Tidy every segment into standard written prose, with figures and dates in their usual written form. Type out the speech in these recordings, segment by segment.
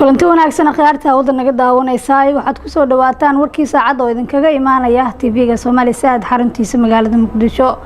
Kulanti wanaagsan, akhyaarta hawada naga daawanaysaa. Waxaad kusoo dhawaataan warkii saacadda oo idinkaga imaanaya TV-ga Soomaali Saad, xaruntiisa magaalada Muqdisho.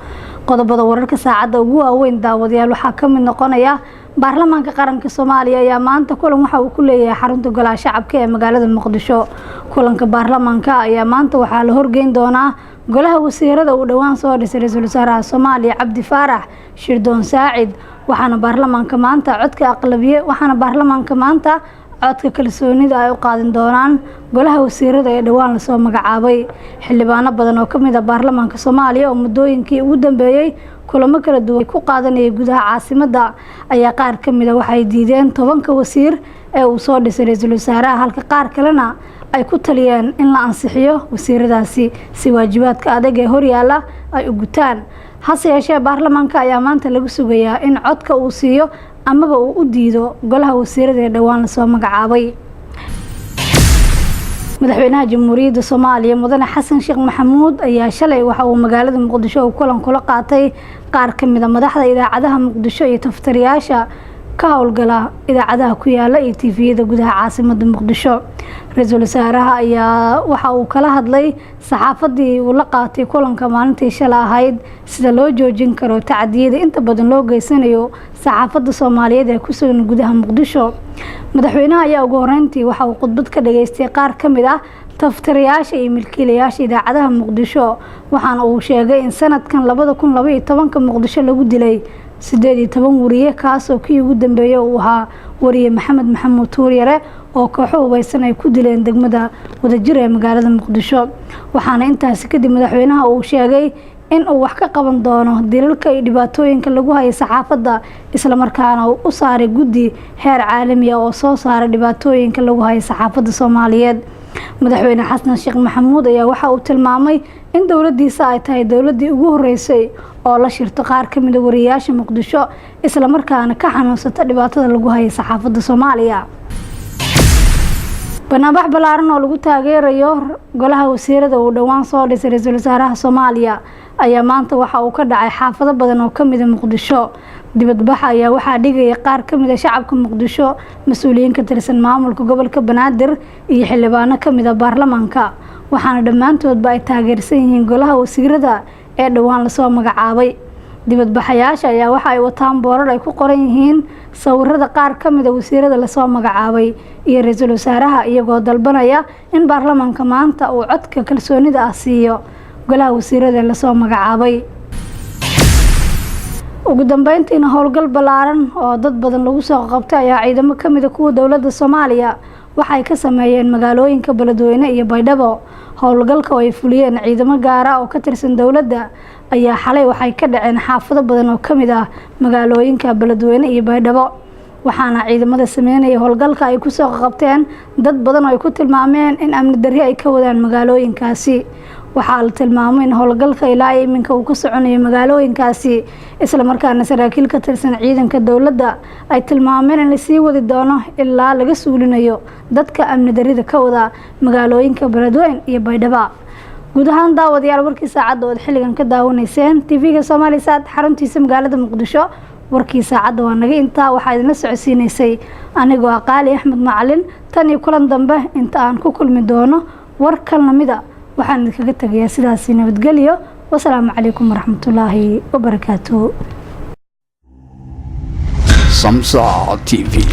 Qodobada wararka saacadda ugu waaweyn, daawadayaal, waxaa ka mid noqonaya: Baarlamaanka Qaranka Soomaaliya ayaa maanta kulan waxa uu ku leeyahay xarunta Golaha Shacabka ee magaalada Muqdisho. Kulanka baarlamaanka ayaa maanta waxaa la horgeyn doonaa golaha wasiirada uu dhowaan soo dhisay ra-iisul wasaaraha Soomaaliya, Cabdi Faarax Shirdoon Saacid. Waxaana baarlamaanka maanta codka aqlabiye waxaana baarlamaanka maanta codka kalsoonida ay u qaadan doonaan golaha wasiirada ee dhowaan lasoo magacaabay. Xildhibaano badan oo kamid ah baarlamaanka Soomaaliya oo muddooyinkii ugu dambeeyey kulamo kala duwan ku qaadanayay gudaha caasimadda ayaa qaar kamid ah waxay diideen 10-ka wasiir ee uu soo dhisay ra-iisul wasaaraha, halka qaar kalena ay ku taliyeen in la ansixiyo wasiiradaasi si waajibaadka adag ee horyaala ay u gutaan. Hase yeeshee, baarlamaanka ayaa maanta lagu sugayaa in codka uu siiyo amaba uu u diido golaha wasiirada ee dhowaan lasoo magacaabay. Madaxweynaha Jamhuuriyadda Soomaaliya, Mudane Xasan Sheekh Maxamuud, ayaa shalay waxa uu magaalada Muqdisho uu kulan kula qaatay qaar ka mid ah madaxda idaacadaha Muqdisho iyo tafatirayaasha ka howlgala idaacadaha ku yaala iyo TV-yada gudaha caasimada Muqdisho. Ra-iisul wasaaraha ayaa waxa uu kala hadlay saxaafadii uu la qaatay kulanka maalintii shalay ahayd sida loo joojin karo tacadiyada inta badan loo geysanayo saxaafadda Soomaaliyeed ee ku sugan gudaha Muqdisho. Madaxweynaha ayaa ugu horeyntii waxa uu khudbad ka dhageystay qaar ka mid ah tafatirayaasha iyo milkiilayaasha idaacadaha Muqdisho, waxaana uu sheegay in sanadkan 2012-ka Muqdisho lagu dilay 18 wariye, kaasoo kii ugu dambeeyey uu ahaa wariye Maxamed Maxamuud Tuuryare oo kooxo hubeysan ay ku dileen degmada Wadajir ee magaalada Muqdisho. Waxaana intaasi kadib madaxweynaha uu sheegay in uu wax ka qaban doono dilalka iyo dhibaatooyinka lagu hayo saxaafadda, islamarkaana uu u saaray guddi heer caalami ah oo soo saaray dhibaatooyinka lagu hayo saxaafadda Soomaaliyeed. Madaxweyne Xasan Sheekh Maxamuud ayaa waxa uu tilmaamay in dowladiisa ay tahay dowladii ugu horeysay oo la shirto qaar ka mid ah wariyayaasha Muqdisho, islamarkaana ka xanuunsata dhibaatada lagu hayo saxaafadda Soomaaliya. Banaanbax ballaaran oo lagu taageerayo golaha wasiirada uu dhowaan soo dhisay ra-iisul wasaaraha Soomaaliya ayaa maanta waxa uu ka dhacay xaafado badan oo kamid ah Muqdisho. Dibadbaxa ayaa waxaa dhigaya qaar kamid ah shacabka Muqdisho, mas-uuliyiin ka tirsan maamulka gobolka Banaadir iyo xildhibaano kamid ah baarlamaanka, waxaana dhammaantoodba ay taageersan yihiin golaha wasiirada ee dhowaan lasoo magacaabay. Dibadbaxayaasha ayaa waxa ay wataan boorar ay ku qoran yihiin sawirada qaar ka mid ah wasiirada lasoo magacaabay iyo ra-iisul wasaaraha, iyagoo dalbanaya in baarlamaanka maanta uu codka kalsoonida ah siiyo golaha wasiirada lasoo magacaabay. Ugu dambeyntiina, howlgal ballaaran oo dad badan lagu soo qabtay ayaa ciidamo kamid ah kuwa dowladda Soomaaliya waxay ka sameeyeen magaalooyinka Beledweyne iyo Baydhabo. Howlgalka oo ay fuliyeen ciidamo gaara oo ka tirsan dowladda ayaa xalay waxay ka dhaceen xaafado badan oo kamid ah magaalooyinka Beledweyne iyo Baydhabo, waxaana ciidamada sameynaya howlgalka ay kusoo qabteen dad badan oo ay ku tilmaameen in amni darri ay ka wadaan magaalooyinkaasi. Waxaa la tilmaamay in howlgalka ilaa iminka uu ka soconayo magaalooyinkaasi, islamarkaana saraakiil ka tirsan ciidanka dowladda ay tilmaameen in lasii wadi doono ilaa laga suulinayo dadka amni darrida ka wada magaalooyinka Beledweyn iyo Baydhaba. Guud ahaan, daawadayaal, warkii saacadda ood xilligan ka daawanayseen TV-ga Soomaali Saad, xaruntiisa magaalada Muqdisho, warkii saacadda waa naga intaa. Waxaa idinla socodsiinaysay anigoo ah Qaali Axmed Macalin. Tan iyo kulan dambe inta aan ku kulmi doono war kan lamida, waxaan idinkaga tegayaa sidaasi nabadgelyo. Wasalaamu calaykum waraxmatullaahi wabarakaatu. Samsa TV.